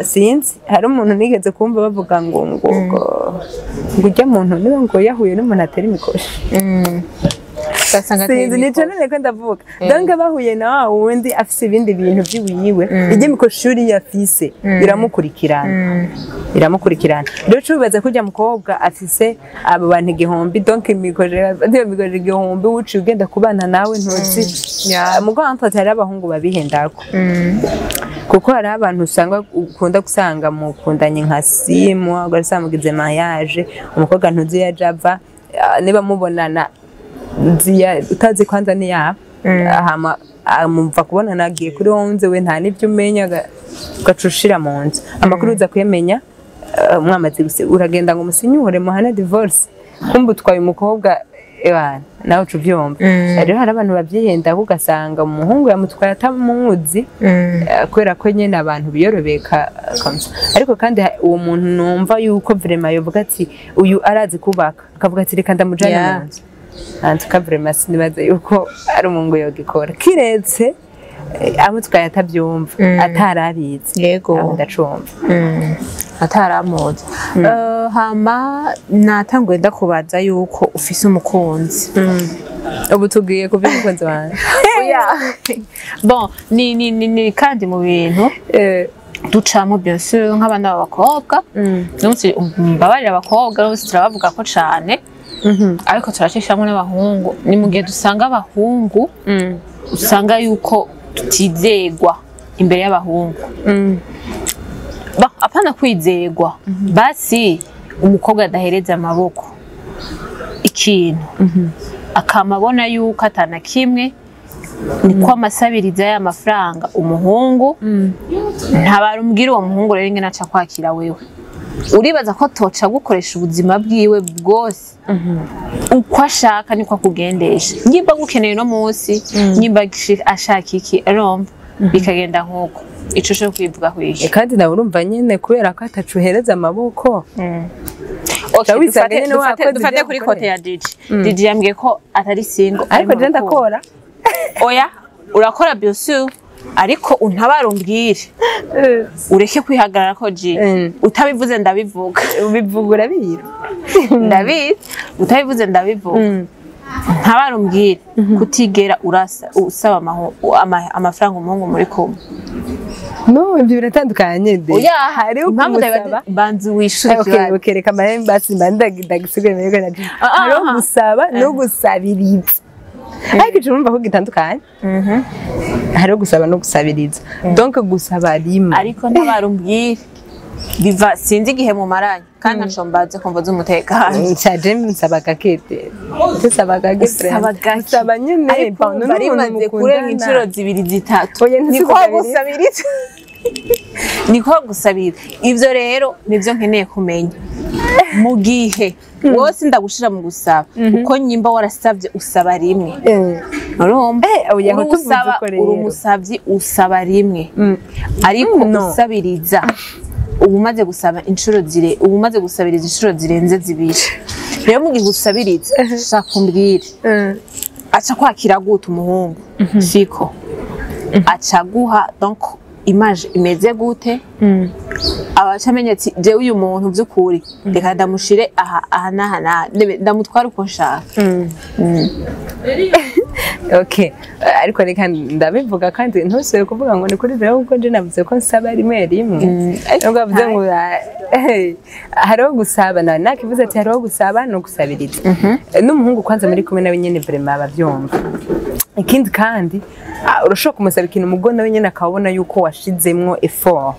sinzi, hari umuntu nigeze kumva bavuga ngo ujya muntu niba ngo yahuye n'umuntu atera imikoshi. Ugasanga ateye Sinzi nico imikofi. none ko ndavuga. Donc bahuye na wa wundi afise ibindi bintu by'iwiwe, ijye mikoshuri yafise iramukurikirana, iramukurikirana. Rero cubaza kurya mukobwa afise abo bantu 1000, donc imikoje ndiyo mikoje 1000, uciye ugenda kubana nawe ntuzi. Mugo entre hari abahungu babihendako, kuko hari abantu usanga ukunda gusanga mukundanye nka simu, ugasanga mugize mariage, umukobwa ntuzi iyo aja ava, niba mubonana nziya utazi kwanza ni yaba hama amumva kubonana agiye kuri 11, we nta n'ibyo umenya, ugaca ushira mu nzu amakuru uza kuyamenya mwamaze uragenda ngo umusinyure muhane divorce, kumbe utwaye umukobwa ebana nawe uca ubyumva. Rero hari abantu babyihenda, ugasanga umuhungu yamutwaye atamuzi, kubera ko nyine abantu biyorobeka kamsa. Ariko kandi uwo muntu numva yuko vraiment yovuga ati uyu arazi kubaka, akavuga ati reka ndamujane mu nzu. En tout cas vraiment sinibaza yuko ari umuntu yogikora, kiretse amutwaye atabyumva, atarabizi. Aho ndacumva. Ataramuzi. Hama natanguye ndakubaza yuko ufise umukunzi. Ubu tugiye ku by'umukunzi wanjye? Oya. Bon, ni kandi mu bintu ducamo, bien sûr, nk'abana b'abakobwa. N'umunsi mbabarira abakobwa, n'umunsi turabavuga ko cane, ariko turacishamo n'abahungu. Ni mu gihe dusanga abahungu, usanga yuko tutizegwa imbere y'abahungu. Apana kwizegwa, basi umukobwa adahereza amaboko ikintu, akama abona yuko atana kimwe, niko amasabiriza y'amafaranga umuhungu ntabara. Umbwira uwo muhungu rero ingene aca kwakira wewe, uribaza ko toca gukoresha ubuzima bwiwe bwose uko ashaka, niko akugendesha, nyimba gukeneye uno munsi, nyimba ashaka iki, arumva bikagenda nk'uko ico ushobora kwivuga kwiki. Kandi nawe urumva nyine kubera ko atacuhereza amaboko. Okay, wisanga dufate, nyene dufate, wakoze dufate ivyo kuri yagukoreye. côté ya Didi. Didi yambwiye ko atari single, ari Ariko mu je rukundo. ndakora. Oya, urakora bien sûr, ariko untabara umbwire, ureke kwihagarara ko ji utabivuze ndabivuga. Ubivuga urabira. Ndabizi, utabivuze ndabivuga. Ntabara umbwire kutigera urasa usaba amafaranga umuhungu muri kumwe. No, ibyo biratandukanye de. Oya, Hariho impamvu kumusaba. Banza wishure Okay, ikibazo. okay, reka mbahe basi mba ndagisigure mbere na Ah, ah, hariho ah. gusaba no gusabiriza, ariko ico urumva ko gitandukanye. Hariho gusaba no gusabiriza, donc gusaba rimwe. Ariko ntabara umbwire, biva sinzi igihe mumaranye, kandi ntaco mbaze kumva z'umutekano. Ncaje nsaba gakete, nsaba gake. Usaba gake. Nsaba nyene. Ariko Pardon, urumva n'umuntu rimaze kurenga inshuro mukundana. zibiri zitatu, Oya, niko ntisigabiriza. gusabiriza, niko gusabira. Ivyo rero nivyo nkeneye kumenya. Mu gihe wowe sindagushira mu gusaba, kuko nyimba warasavye usaba rimwe, urumva? Oya, aho Uri tuvuze usaba, uko rero. uri umusavyi usaba rimwe, ariko No. usabiriza uba umaze gusaba inshuro zire, uba umaze gusabiriza inshuro zirenze zibiri. Rero mu gihe usabiriza, shaka umbwire, aca kwakira gute umuhungu? Siko aca guha donc image imeze gute? Abaca amenya ati jewe uyu muntu by'ukuri reka ndamushire aha aha n'aha n'aha, ndamutware uko nshaka. Okay. Ariko reka ndabivuga, kandi ntusubire kuvuga ngo ni kuri jewe, kuko je navuze ko nsaba rimwe rimwe. Nubwo bavuze ngo hariho gusaba, na nakivuze ati hariho gusaba no gusabiriza. N'umuhungu kwanza muri kumwe nawe nyene vraiment abavyumva. Ikindi kandi urashobora kumusaba ikintu, mugo nawe nyene akabona yuko washizemwo effort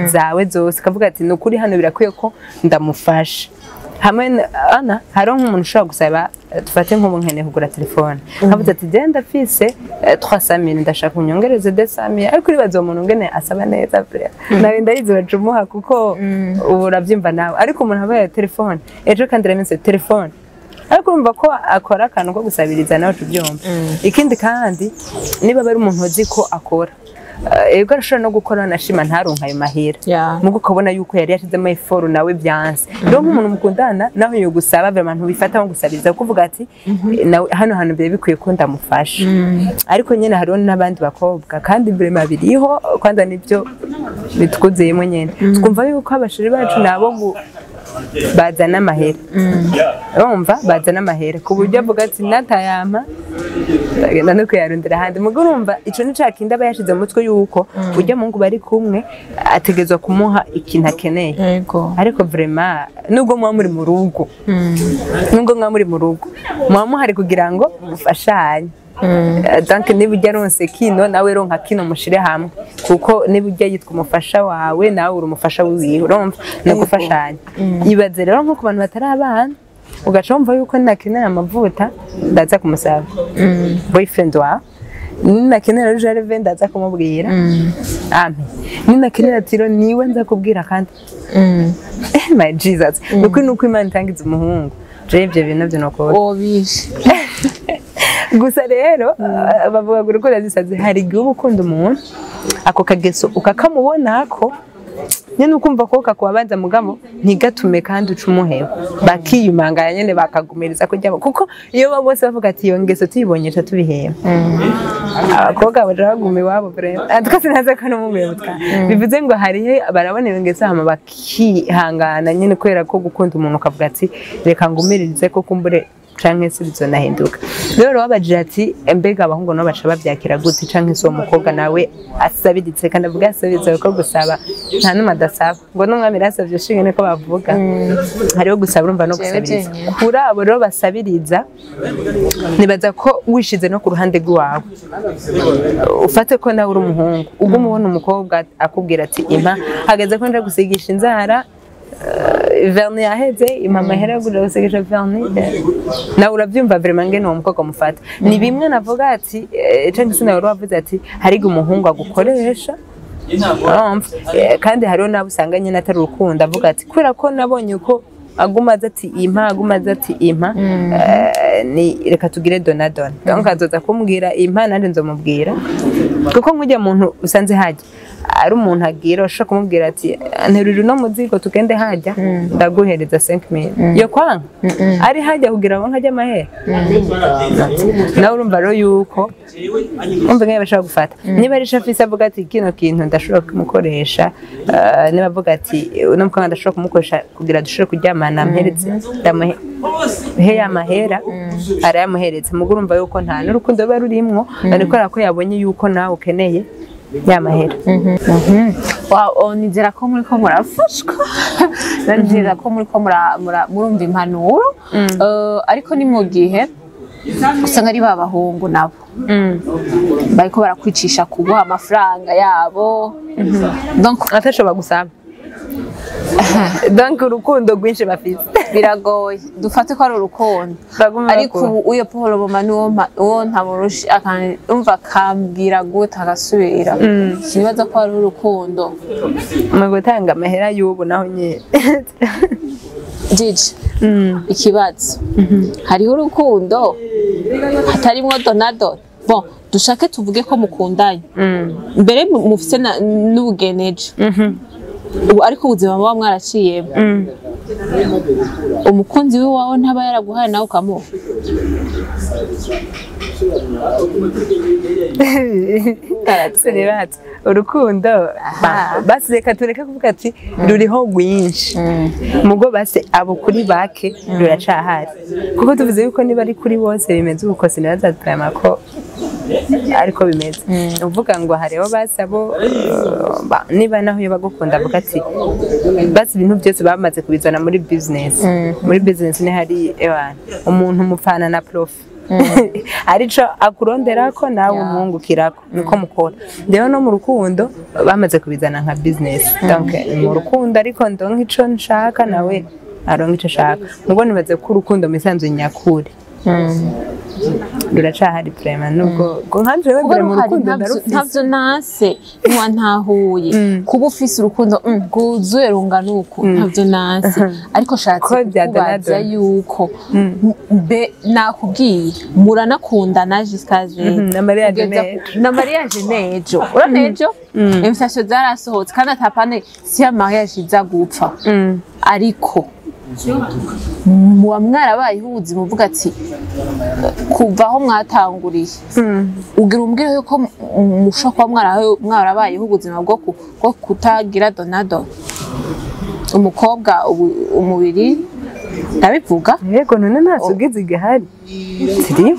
zawe zose, akavuga ati ni ukuri hano birakwiye ko ndamufasha. Hamwe ana hariho nk'umuntu ushobora gusaba, dufate nk'ubu nkeneye kugura telefone, akavuze ati genda ndafise 300,000, ndashaka unyongereze 200,000. Ariko uribaza uwo muntu ngene asaba neza vraiment, nawe ndayizi baca umuha, kuko ubu urabyumva nawe. Ariko umuntu abaye telefone ejo kandi iraminsi telefone, ariko urumva ko akora akantu ko gusabiriza, nawe uca ubyumva. Ikindi kandi niba ari umuntu uzi ko akora, ego arashobora no gukora anashima ntaronke ayo mahera, mugo ukabona yuko yari yashizemo effort nawe byanse. Rero nk'umuntu mukundana naho yogusaba, vraiment ntubifata nko gusabiriza, kuko uvuga ati nawe hano hantu biba bikwiye ko ndamufasha. Ariko nyene hariho n'abandi bakobwa, kandi vraiment biriho kwanza nibyo bitwuzuyemo nyene, twumva yuko abashiri bacu nabo Bazana amahera, urumva, bazana amahera ku buryo avuga ati natayampa ndagenda no kuyarondera ahandi. Mugo urumva ico ni ca kindi aba yashize mu mutwe yuko ujya muhungu bari kumwe ategerezwa kumuha ikintu akeneye. Ariko vraiment, nubwo muba muri mu rugo, muba muhari kugira ngo mufashanye. Donc niba ujya aronse kino, nawe ronka kino, mushire hamwe, kuko niba ujya yitwa umufasha wawe, nawe uri umufasha wiwe. Urumva ni ugufashanya. Ibaze rero nko ku bantu batari abana, ugaca wumva yuko nakenera amavuta ndaza kumusaba boyfriend wawe, ninakenera rouge ndaza kumubwira ampe, ninakenera tiro niwe nza kubwira. Kandi my Jesus, nuko Imana itangiza umuhungu, je ibyo bintu navyo nokora. Wobishe. Gusa rero bavuga ngo urukundo zisaze. Hari igihe uba ukunda umuntu, ako kageso ukakamubonako nyene, ukumva ko kakubabaza, mugabo ntigatume kandi uca umuheba. Bakiyumanganya nyene, bakagumiriza kujya, kuko iyo bo bose bavuga ati iyo ngeso tuyibonye ca tubiheba, abakobwa baja baguma iwabo vraiment. En tout cas sinaza ko n'umubwira bivuze ngo hariho barabona iyo ngeso hama bakihangana nyene, kubera ko gukunda umuntu, ukavuga ati reka ngumirize ko kumbure canke se bizonahinduka. Rero wabajije ati mbega abahungu nabo baca bavyakira gute, canke se uwo mukobwa nawe asabiritse? Kandi avuga asabiritse kuko gusaba nta n'umwe adasaba, ngo n'umwami yarasavye ushinge, niko bavuga. Hariho gusaba, urumva, no Jewe gusabiriza. jenyine. Kuri abo rero basabiriza, nibaza ko wishize no ku ruhande rw'iwawe, ufate ko nawe uri umuhungu, ubwo umubona umukobwa akubwira ati impa, hageze ko nja gusigisha inzara, vernis yaheze, impa amahera yo kuja gusigisha vernis, nawe uravyumva vraiment ngene uwo mukobwa amufata. Ni bimwe navuga ati canke se nawe wari wavuze ati hari igihe umuhungu agukoresha. Urumva? Kandi hariho n'abo usanga nyine atari urukundo, avuga ati kubera ko nabonye ko aguma aza ati impa, aguma aza ati impa, ni reka tugire donnant-donnant. Donc azoza kumbwira impa, nanjye nzomubwira, kuko nk'ujya muntu usanze hajya ari umuntu agira, ushobora kumubwira ati nterura uno muzigo tugende hajya, ndaguhereza 5000, yo kwanga ari hajya kugira ngo nkajye amahera. Nawe urumva rero yuko umva nk'iyo bashobora gufata, niba ari shafisi avuga ati kino kintu ndashobora kumukoresha, niba avuga ati uno mukobwa ndashobora kumukoresha kugira dushobore kuryamana, mperetse ndamuhe he ya mahera, arayamuheretse. Mugo urumva yuko nta n'urukundo ruba rurimwo, ni kubera ko yabonye yuko nawe ukeneye ya mahera. Wow, nizera ko muriko murafashwa, nizera ko muriko murumva impanuro. Ariko ni mu gihe usanga ari ba bahungu nabo bariko barakwicisha kuguha amafaranga yabo, donc atashobora gusaba, donc urukundo rwinshi bafite. Biragoye, dufate ko ari urukundo. Baguma ariko bakora. Ubu uyo Paul Boma niwo uwo ntamurusha, umva akambwira gute agasubira, sinibaza ko ari urukundo. Mu gutanga amahera y'ubu naho nyine. Gigi, ikibazo, hariho urukundo hatarimwo donnant-donnant? Bon, dushake tuvuge ko mukundanye mbere, mufise n'ubugeneje ubu, ariko ubuzima muba mwaraciyemo, umukunzi w'iwawe ntaba yaraguhaye nawe ukamuha? Sinibatse urukundo basi reka tureke kuvuga ati ruriho rwinshi, mugo basi abo kuri bake ruracahari, kuko tuvuze yuko niba ari kuri bose bimeze uko, sinibaza ko ariko bimeze. Uvuga ngo hariho basi abo niba naho iyo bagukunda avuga ati basi ibintu byose bamaze kubizana muri business. Muri business ni hari ewana umuntu mupfana na profit, arico akuronderako nawe umwungukirako, niko mukora. Rero no mu rukundo bamaze kubizana nka business, donc mu rukundo ariko ndonka ico nshaka, nawe aronka ico ashaka. Mugo nibaze ko urukundo mu isanzwe nyakuri ruracahari vraiment, nubwo ngo nkanje jewe Kuba mbere mu ruhari rukundo ntavyo ndarufise. Ntavyo nase ntiwantahuye. Kuba ufise urukundo rwuzuye rungana uku, ntavyo nase, ariko shatse Ko bya kukubaza Donadoni. yuko mbe nakubwiye muranakundana jusqu'à z Na mariage kugeza n'ejo. Na mariage n'ejo, urabona ejo invitation zarasohotse, kandi atapane si ya mariage iza gupfa, ariko muba mwarabayeho ubuzima uvuga ati kuva aho mwatanguriye, ugira umbwire yuko mushobora kuba mwarabayeho ubuzima bwo kutagira donnant-donnant. Umukobwa umubiri ndabivuga. Yego, none nta sugi zigihari ziriho?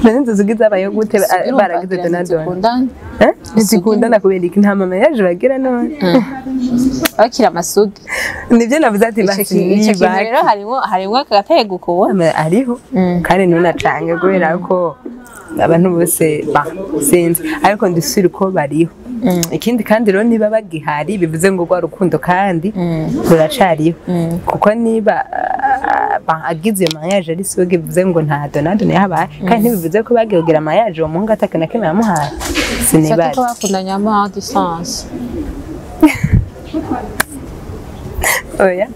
None izo sugi zabayeho gute? Baragize donadoni. Zikundana. Eh? Ntizikundana kubera iki? Nta mama yaje bagira none? Bakiri amasugi. Nibyo navuze ati Ico basi ico kintu ni rero harimo agatego kubona. Ariho kandi ntunacange kubera ko abantu bose ba sinzi, ariko ndisubira uko bariho. Ikindi kandi rero, niba bagihari, bivuze ngo rwa rukundo kandi ruracariho, kuko niba agize iyo mariage ari sugi, bivuze ngo nta donadoni yahabaye, kandi ntibivuze ko bagiye kugira mariage uwo muhungu ataka na kimwe yamuhaye. Fate Sinibaza. ko bakundanye ama distance. Oya.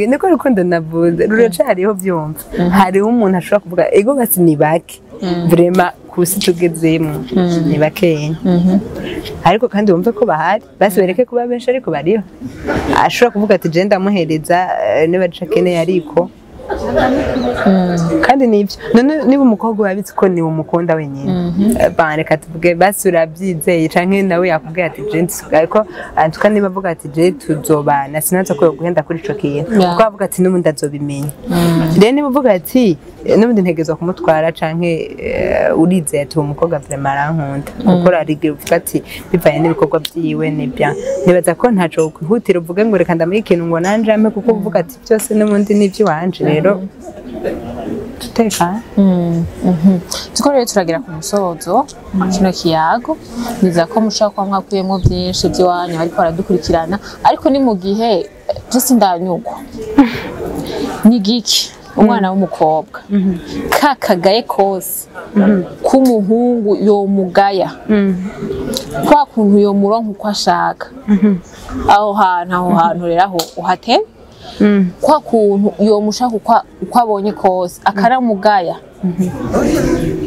Niko rukundo navuze ruracariho, byumva hariho umuntu ashobora kuvuga ego basi ni bake, vraiment kusi tugezemo ni bakenya, ariko kandi wumve ko bahari. Basi bereke kuba benshi, ariko bariho ashobora kuvuga ati je ndamuhereza niba arico akeneye. Ariko kandi nibyo, none niba umukobwa wabitse ko niwe umukunda wenyine, ba reka tuvuge basi urabyizeye canke nawe yakubwiye ati je nsuka, ariko antuka niba avuga ati je tuzobana, sinaza ko guhenda kuri ico kintu, kuko avuga ati n'ubundi azobimenya. Rero niba uvuga ati n'ubundi ntegerezwa kumutwara, canke urizeye ati uwo mukobwa vraiment arankunda, kuko urarigira uvuga ati bivanye n'ibikorwa byiwe nibya, nibaza ko ntaco kwihutira uvuge ngo reka ndamuhe ikintu ngo nanje ampe, kuko uvuga ati byose n'ubundi n'iby'iwanje, rero tutekanye. Tuko rero turagera ku musozo kino kiyago. Niza ko mushobora kuba mwakuyemo byinshi by'iwanyu ariko baradukurikirana, ariko ni mu gihe je sindanyugwa ni giki umwana w'umukobwa kakagaye kose k'umuhungu yomugaya, kwa kuntu yomuronka uko ashaka, aho hantu rero aho uhatebe, kwa kuntu yomushaka uko abonye kose akaramugaya,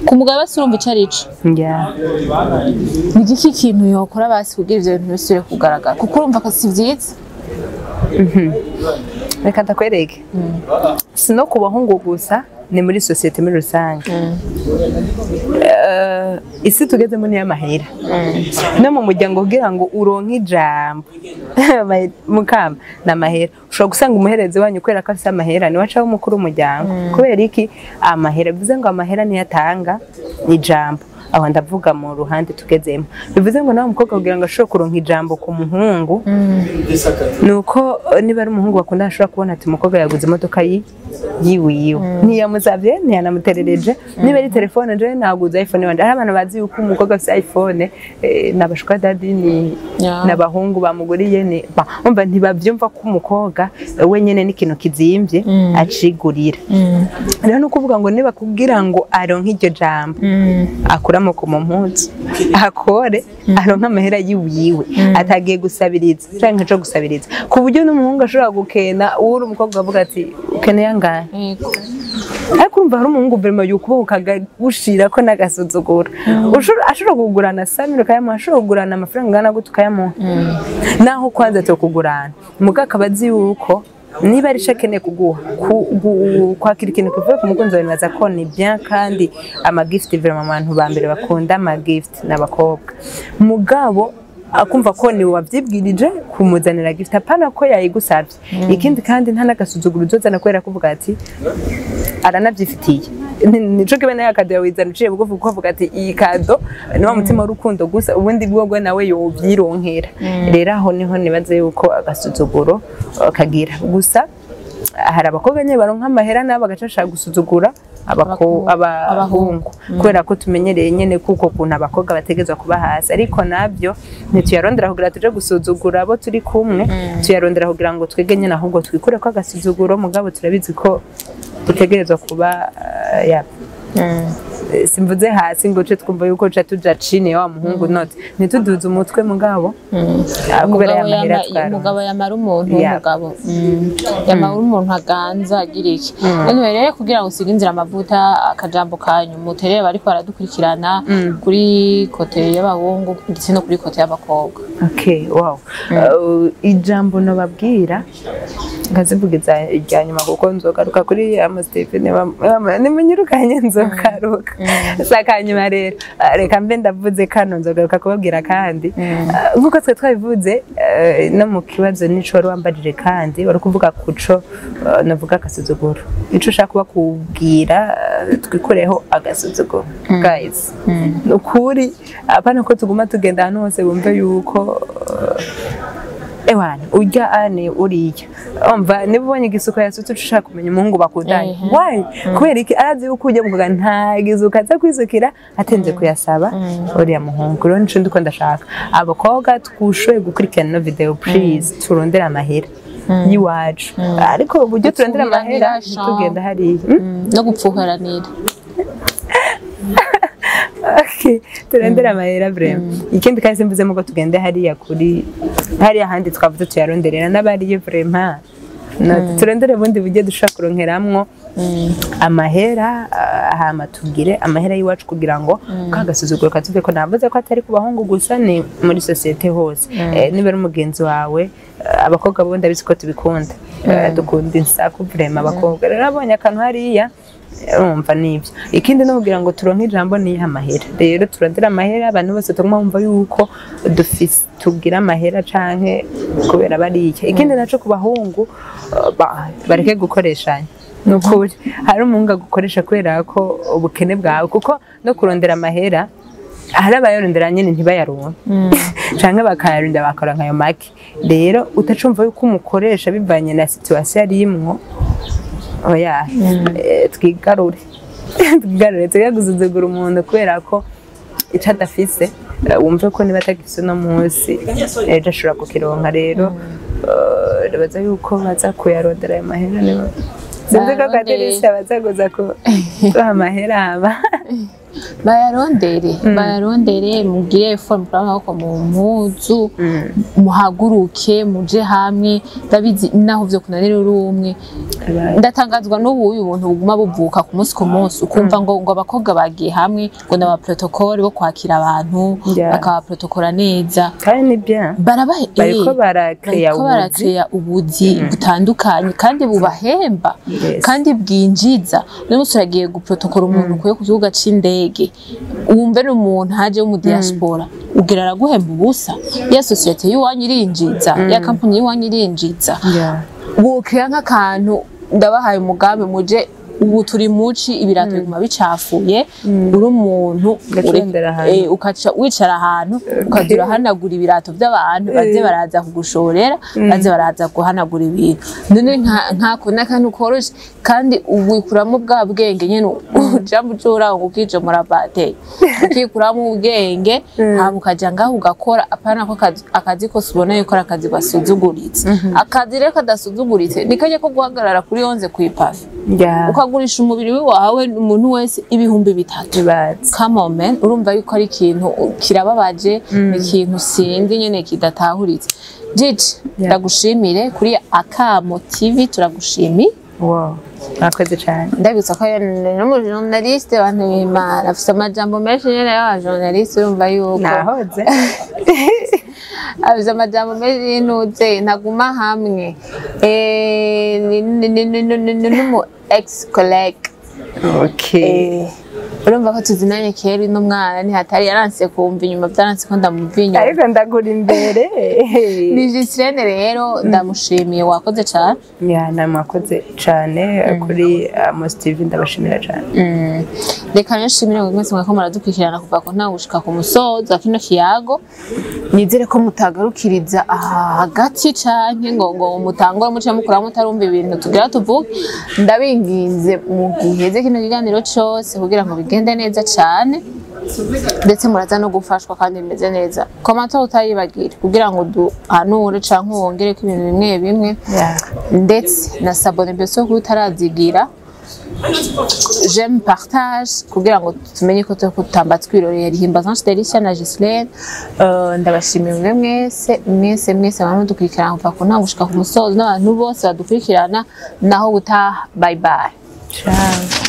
kumugaya basi urumva ico arico. Ni igiki kintu yokora basi kugira ivyo bintu bisubire kugaragara? Kuko urumva ko si vyiza. Reka ndakwereke, si no ku bahungu gusa, ni muri sosiyete muri rusange. Isi tugezemo ni iy'amahera. No mu muryango, kugira ngo uronke ijambo mukama ni amahera. Ushobora gusanga umuherezi wanyu, kubera ko afise amahera, niwe acaho umukuru w'umuryango. Kubera iki? Amahera. Bivuze ngo amahera niyo atanga ijambo. Aho ndavuga mu ruhande tugezemo. Bivuze ngo nawe umukobwa, kugira ngo ashobore kuronka ijambo ku muhungu, nuko niba ari umuhungu bakunda, ashobora kubona ati umukobwa yaguze imodoka yiwiwe, ntiyamusavye, ntiyanamuterereje. Niba ari telefone, jewe naguze iPhone wanje. Hari abantu bazi yuko umukobwa afise iPhone n'abashuka daddy ni n'abahungu bamuguriye, ni umva ntibavyumva ko umukobwa wenyene n'ikintu kizimvye acigurira. Rero ni ukuvuga ngo niba kugira ngo aronke iryo jambo, akure amaboko mu mpuzu, akore aronke amahera yiwiwe, atagiye gusabiriza canke co gusabiriza, ku buryo n'umuhungu ashobora gukena uri umukobwa avuga ati ukeneye angahe? Ariko urumva hari umuhungu vraiment yukuboko kagushira ko n'agasuzuguro, ashobora kugurana 100 000 ukayamuha, ashobora kugurana amafaranga angana gute ukayamuha, naho kwanza tokugurana muga akaba azi yuko niba ari akeneye kuguha kwakira ikintu kivuye ku mukunzi wawe, nibaza ko ni bien. Kandi ama gift, vraiment abantu ba mbere bakunda ama gift n'abakobwa. Mugabo akumva ko ni wabyibwirije kumuzanira gift, apana ko yayigusabye. Ikindi kandi, nta n'agasuzuguro uzozana, kubera kuvuga ati aranabyifitiye. Nico kibe nayo cadeau yawe wizana uciye bugufi, kuko avuga ati iyi cadeau ni wa mutima w'urukundo gusa, ubundi bwo nawe yobyironkera. Rero aho niho nibaze yuko agasuzuguro kagira gusa. Hari abakobwa nyine baronka amahera nabo bagaca bashaka gusuzugura abahungu, kubera ko tumenyereye nyene kuko kuntu abakobwa bategerezwa kuba hasi. Ariko nabyo ntituyarondera kugira tuje gusuzugura abo turi kumwe, tuyarondera kugira ngo twige nyine, ahubwo twikure ko agasuzuguro. Mugabo turabizi ko dutegerezwa kuba ya simvuze hasi ngo ce twumva yuko ca tuja chini ya wa muhungu, not ntituduze umutwe, mugabo kubera ya mahera twaronse. Umugabo yamara umuntu w'umugabo, yamara umuntu aganza agira iki. Anyway, rero kugira ngo usige inzira amavuta, akajambo kanyu muterere bariko baradukurikirana kuri côté y'abahungu ndetse no kuri côté y'abakobwa. Okay, wow. Ijambo nobabwira nkazivugiza irya nyuma, kuko nzogaruka kuri Amos TV, nimunyirukanye nzogaruka. Saka nyuma rero, reka mbe ndavuze kano, nzogaruka kubabwira kandi. Nkuko twe twabivuze, no mu kibazo nico wari wambajije, kandi wari kuvuga kuco, navuga agasuzuguro, ico ushaka kuba kubwira, twikureho agasuzuguro guys. Ni ukuri, apana ko tuguma tugenda ahantu hose bumve yuko ewana urya ane uriya, umva, niba ubonye igisuko yasutse, uca ushaka kumenya umuhungu bakundanye. Why? Kubera iki? Arazi yuko ujya muvuga nta gisuko aza kwisukira atenze kuyasaba uriya muhungu. Rero nico ndiko ndashaka, abakobwa twushoboye gukurikirana ino video, please, turondere amahera y'iwacu, ariko uburyo turondera amahera Gupfuhiranira, tugenda hariya. No gupfuharanira. Okay, turondere amahera vraiment. Ikindi kandi simvuze ko tugende hariya kuri hariya handi twavuze tuyaronderera n'abariye vraiment. No, turondere ubundi buryo dushobora kuronkeramwo amahera, hama tugire amahera y'iwacu kugira ngo ka gasuzuguro katuve ko. Navuze ko atari ku bahungu gusa, ni muri sosiyete hose. Niba ari umugenzi wawe, abakobwa bo ndabizi ko tubikunda. Dukunda insaku vraiment. Abakobwa rero abonye akantu hariya, urumva nibyo. Ikindi no kugira ngo turonke ijambo ni amahera. Rero turondera amahera, abantu bose tuguma bumva yuko dufise, tugira amahera canke kubera bariya. Ikindi naco ku bahungu, bareke gukoreshanya. Ni ukuri, hari umuhungu agukoresha kubera ko ubukene bwawe, kuko no kurondera amahera hari abayarondera nyine ntibayaronke, canke bakayarondera bakora nkayo make. Rero utacumva yuko umukoresha bivanye na situation arimwo, oya. Twigarure, twigarure, gusuzugura umuntu kubera ko ico adafise. Wumve ko niba atagifise uno munsi, ejo ashobora kukironka. Rero nibaza yuko baza kuyarondera ayo mahera, niba sinzi ko Bayarondere. Kadirisha baza kuza kuduha amahera haba. Bayarondere, bayarondere, mugire effort, mukure amaboko mu mpuzu, muhaguruke muje hamwe. Ndabizi naho vyo kunanira uri umwe. Ndatangazwa n'ubu uyu buntu buguma buvuka ku munsi ku munsi, ukumva ngo abakobwa bagiye hamwe, ngo ni abaprotocole bo kwakira abantu, bakabaprotokora neza. Kandi ni bien. Barabahe. Bariko barakreya bariko ubuzi. barakreya ubuzi butandukanye kandi bubahemba, kandi bwinjiza. Uno munsi uragiye guprotokora umuntu ukuye ku kibuga c'indege, wumve n'umuntu haje wo mu diaspora, ugira araguhemba ubusa. Ya sosiyete y'iwanyu irinjiza, ya kampani y'iwanyu irinjiza. Wokera nk'akantu, ndabahaye umugambi, muje ubu turi muci, ibirato biguma bicafuye, uri umuntu Ugacondera ahantu. Ukaca wicara ahantu ukaza urahanagura ibirato by'abantu, baze baraza kugushorera, baze baraza guhanagura ibintu. None nkako n'akantu koroshe, kandi wikuramo bwa bwenge nyene uja mu cura ukijomora bateye, ukikuramo ubwenge, hama ukaja ngaho ugakora. Apana ko akazi kose ubona yuko ari akazi gasuzuguritse. Akazi rero kadasuzuguritse ni kajya ko guhagarara kuri 11 kw'ipavé, ukagurisha umubiri wawe umuntu wese 3000. Ibaze. Come on man, urumva yuko ari ikintu kirababaje, ni ikintu sinzi nyene kidatahuritse. Gigi, ndagushimire kuri Akamo TV, turagushimiye. Wow, mwakoze cyane. Ndabibutsa ko ari n'umujournaliste, abantu b'Imana, afise amajambo menshi nyene y'abajournaliste, urumva yuko Nahoze. Afise amajambo menshi y'intuze, ntaguma hamwe. Ni n'umu ex collègue. Urumva ko tuzinanye kera, uno mwana ntihatari yaranse kumva inyuma, byaranse ko ndamumva inyuma. Ariko ndagura imbere. Ni Gislaine rero, ndamushimiye, wakoze cane. Ya, namwakoze cyane kuri Amos TV, ndabashimira cyane. Reka rero nshimire buri mwese mwako muradukurikirana kuva ku ntango gushika ku musozo wa kino kiyago. Nizere ko mutagarukiriza aha hagati canke ngo mutangure muce mukura mutarumva ibintu tugira tuvuge. Ndabinginze mugiheze kino kiganiro cose kugira ngo bigende neza cane, ndetse muraza no gufashwa kandi bimeze neza. Commentaire utayibagira kugira ngo duhanure canke wongereko ibintu bimwe bimwe, ndetse na s'abonner mbese kuba utarazigira, j'aime, partage, kugira ngo tumenye ko turiko tutamba twirorera. Rihimba Ange Delicia na Gislaine. Ndabashimiye mwe mwese mwese mwese abantu dukurikirana kuva ku ntango gushika ku musozo, n'abantu bose badukurikirana. Naho gutaha, bye bye. Ciao.